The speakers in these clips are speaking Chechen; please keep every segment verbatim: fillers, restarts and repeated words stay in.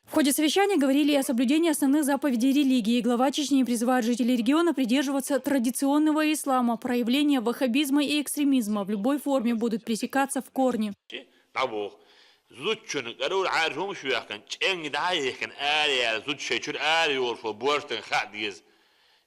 В ходе совещания говорили и о соблюдении основных заповедей религии. Глава Чечни призывает жителей региона придерживаться традиционного ислама. Проявления ваххабизма и экстремизма в любой форме будут пресекаться в корне. Дабух. Зудчун гарур аржум шуяхкан, ченги да яхкан, ари ар зуд шечур ари ор фо борстен хадиз.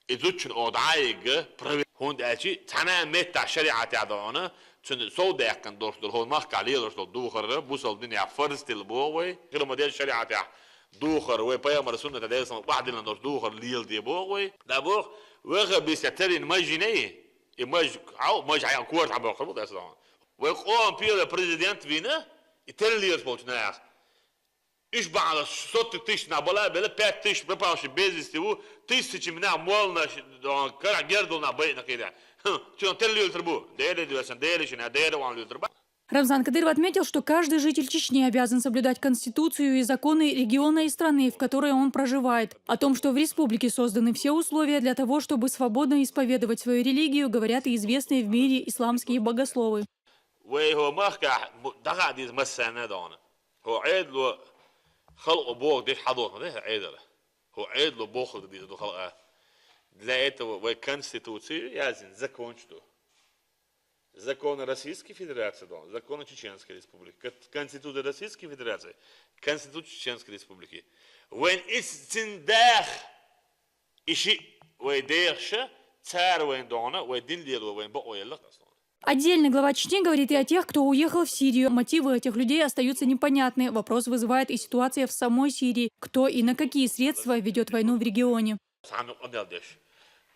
И зудчун одаига проверь. Хунд ачи цана метта шариат ядона, цун сов дехкан дорш дор хол махка лелош дол духар, бусал дуня фарз тил бо вай. Гырма дел шариат я духар вай, пайгамбар суннат дел сам бахдин дорш духар лел де бо вай. Дабух, веха бис я терин мажине. И маж, ау, маж ая куар табо хол дас дон. Вай ком пиела президент вина, и тер лиер болчнах. Иш бала сотни тысяч на бала бела, пять тысяч пропавший без вести ву, тысячи мина молна кара гердул на бей на кида. Чон тер лиер трбу, дели дивасан, дели шина, дели ван лиер трба. Рамзан Кадыров отметил, что каждый житель Чечни обязан соблюдать Конституцию и законы региона и страны, в которой он проживает. О том, что в республике созданы все условия для того, чтобы свободно исповедовать свою религию, говорят и известные в мире исламские богословы. Вай хо махка дахадиз массана дона. Хо эдло халкъ бог деш хадот ма деш эдала. Хо эдло бог диш до халкъ. Для этого вай Конституцию язин, закон что? Законы Российской Федерации, да, законы Чеченской Республики, Кон- Конституция Российской Федерации, Конституция Чеченской Республики. Вен ис циндах иши вай дехша, цар вен дона, вай дин лело, вен бо ояллах. Отдельно глава Чечни говорит и о тех, кто уехал в Сирию. Мотивы этих людей остаются непонятны. Вопрос вызывает и ситуация в самой Сирии. Кто и на какие средства ведет войну в регионе. Сану амел деш.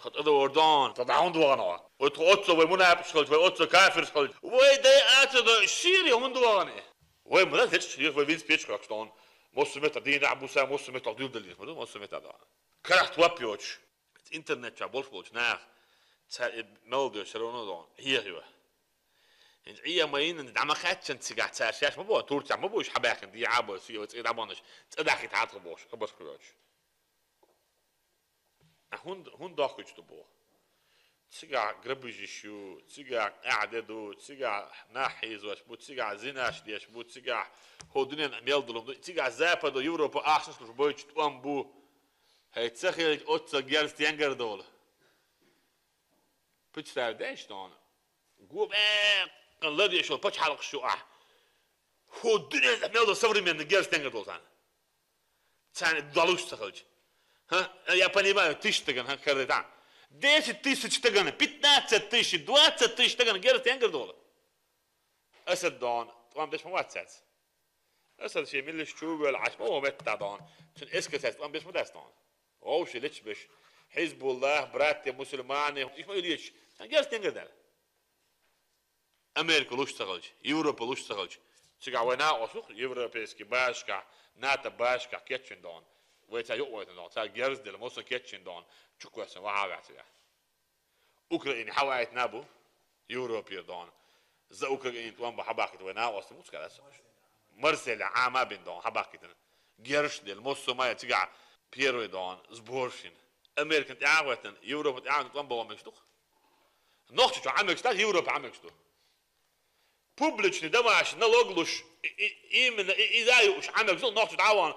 Тот это ордон, тот даун дуана. Ой, то отцо, вай мунапиш хол, вай отцо кафир хол. Вай дай ацо да Сирия мун дуана. Вай мунапиш хол, вай винс печ хол, что он. Мосу мета дин абуса, мосу мета дюрдали, мосу мета да. Карахт вапиоч. Интернет ча больше больше на. Ца мел деш все равно дон. Иева. Инж ия маин дама хатчан цига цар шаш ма бо, Турция ма бо, иш хабахин ди або, си ой цига дабанаш. Цадахи тат бош, хабаш кулоч. А хун хун дохуч ту бо. Цига грабыжишу, цига аъдеду, цига нахизваш бу, цига зинаш деш бу, цига ходунен мел дулум, цига Западу, Европа ахшаш куш бойч туам бу. Хей цахилич отца герс тенгер дол. Представь, да, что он? Губе, лади шо пачхалк шуа. Ходунен мел дул современный герс тенгер дол сан. Цани далуш цахилч. Ха? Я понимаю, тысяч таган, ха, кардетан. Десять тысяч таган, пятнадцать тысяч, двадцать тысяч таган герс тенгер дол. Асад дон, туам деш ма ватсац. Асад ше миллиш чувел аш ма метта дон. Чун эскасац, туам деш ма дас дон. Оу ше леч беш. Хизбуллах, братья мусульмане, иш ма юлич. Герс тенгер дал. Америка луш цахилч, Европа луш цахилч. Цига вайна осух, европейский башка, НАТО башка кетчин дон. Вай ца юк вайтан дон, ца герз дел, мосо кетчин дон. Чук вайсан ва авя цига. Украина хавайт набу, Европе дон. За Украина туан ба хабакит вайна осу муцкарас. Марселя ама бин дон хабакитан. Герш дел, мосо мая цига первый дон, сборшин. Американ тягвайтан, Европа тягвайтан туан ба мекштух. Нохчу чу амекштух, Европа амекштух. Публичный даваш налог луш, и- и- именно и- изаю уж амекзу нохчу даван.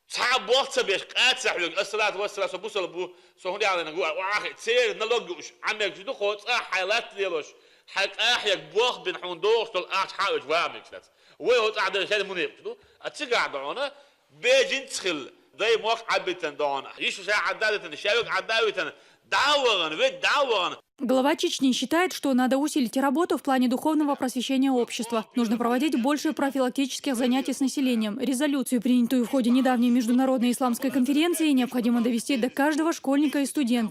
Ца бохца беш, каца хулик, ассалату вассалату бусал бу, сохуни алена гу, вахи, цер налог уж амекзу, хоц а хайлат лелош, хак а хяк бох бин хун дохтол ах хавич ва амекстат. Вай хоц а дер шер мунепчу, а цига дона, бежин цхил, дай мох абитан дона, ишу ша аддавитан, шавик аддавитан, даваган, ведь даваган. Глава Чечни считает, что надо усилить работу в плане духовного просвещения общества. Нужно проводить больше профилактических занятий с населением. Резолюцию, принятую в ходе недавней международной исламской конференции, необходимо довести до каждого школьника и студента.